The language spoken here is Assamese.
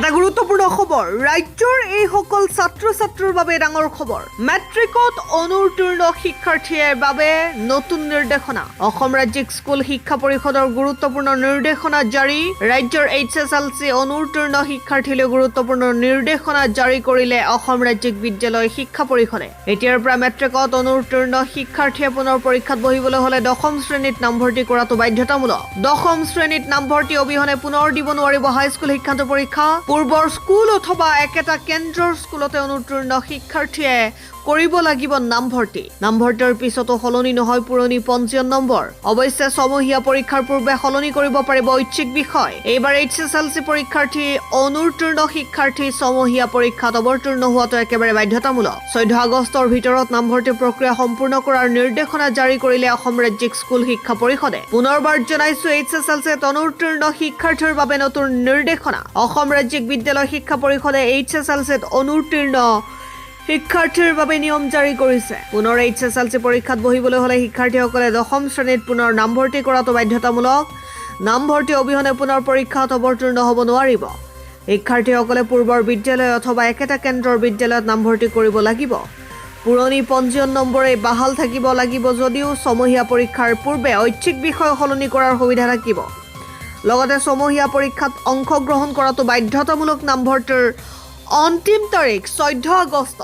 এটা গুৰুত্বপূৰ্ণ খবৰ। ৰাজ্যৰ এইসকল ছাত্ৰ ছাত্ৰীৰ বাবে ডাঙৰ খবৰ। মেট্ৰিকত অনুত্তীৰ্ণ শিক্ষাৰ্থীৰ বাবে নতুন নিৰ্দেশনা। অসম ৰাজ্যিক স্কুল শিক্ষা পৰিষদৰ গুৰুত্বপূৰ্ণ নিৰ্দেশনা জাৰি। ৰাজ্যৰ এইচএছএলচি অনুত্তীৰ্ণ শিক্ষাৰ্থীলৈ গুৰুত্বপূৰ্ণ নিৰ্দেশনা জাৰি কৰিলে অসম ৰাজ্যিক বিদ্যালয় শিক্ষা পৰিষদে। এতিয়াৰ পৰা মেট্ৰিকত অনুত্তীৰ্ণ শিক্ষাৰ্থীয়ে পুনৰ পৰীক্ষাত বহিবলৈ হলে দশম শ্ৰেণীত নামভৰ্তি কৰাটো বাধ্যতামূলক। দশম শ্ৰেণীত নামভৰ্তি অবিহনে পুনৰ দিব নোৱাৰিব হাইস্কুল শিক্ষান্ত পৰীক্ষা। পূৰ্বৰ স্কুল অথবা একেটা কেন্দ্ৰৰ স্কুলতে অনুত্তীৰ্ণ শিক্ষাৰ্থীয়ে কৰিব লাগিব নামভৰ্তি। নামভৰ্তিৰ পিছতো সলনি নহয় পুৰণি পঞ্জীয়ন নম্বৰ। অৱশ্যে ছমহীয়া পৰীক্ষাৰ পূৰ্বে সলনি কৰিব পাৰিব ঐচ্ছিক বিষয়। এইবাৰ এইচএছএলচি পৰীক্ষাৰ্থী, অনুত্তীৰ্ণ শিক্ষাৰ্থী ছমহীয়া পৰীক্ষাত অৱতীৰ্ণ হোৱাটো একেবাৰে বাধ্যতামূলক। 14 আগষ্টৰ ভিতৰত নামভৰ্তি প্ৰক্ৰিয়া সম্পূৰ্ণ কৰাৰ নিৰ্দেশনা জাৰি কৰিলে অসম ৰাজ্যিক স্কুল শিক্ষা পৰিষদে। পুনৰবাৰ জনাইছো, এইচএছএলচিত অনুত্তীৰ্ণ শিক্ষাৰ্থীৰ বাবে নতুন নিৰ্দেশনা। অসম ৰাজ্যিক বিদ্যালয় শিক্ষা পৰিষদে এইচএছএলচিত অনুত্তীৰ্ণ শিক্ষাৰ্থীৰ বাবে নিয়ম জাৰি কৰিছে। পুনৰ এইচএছএলচি পৰীক্ষাত বহিবলৈ হ'লে শিক্ষাৰ্থীসকলে দশম শ্ৰেণীত পুনৰ নামভৰ্তি কৰাটো বাধ্যতামূলক। নামভৰ্তি অবিহনে পুনৰ পৰীক্ষাত অৱতীৰ্ণ হ'ব নোৱাৰিব। শিক্ষাৰ্থীসকলে পূৰ্বৰ বিদ্যালয় অথবা একেটা কেন্দ্ৰৰ বিদ্যালয়ত নামভৰ্তি কৰিব লাগিব। পুৰণি পঞ্জীয়ন নম্বৰেই বাহাল থাকিব লাগিব যদিও ছমহীয়া পৰীক্ষাৰ পূৰ্বে ঐচ্ছিক বিষয় সলনি কৰাৰ সুবিধা থাকিব। লগতে ছমহীয়া পৰীক্ষাত অংশগ্ৰহণ কৰাটো বাধ্যতামূলক। নামভৰ্তিৰ অন্তিম তাৰিখ 14 আগষ্ট।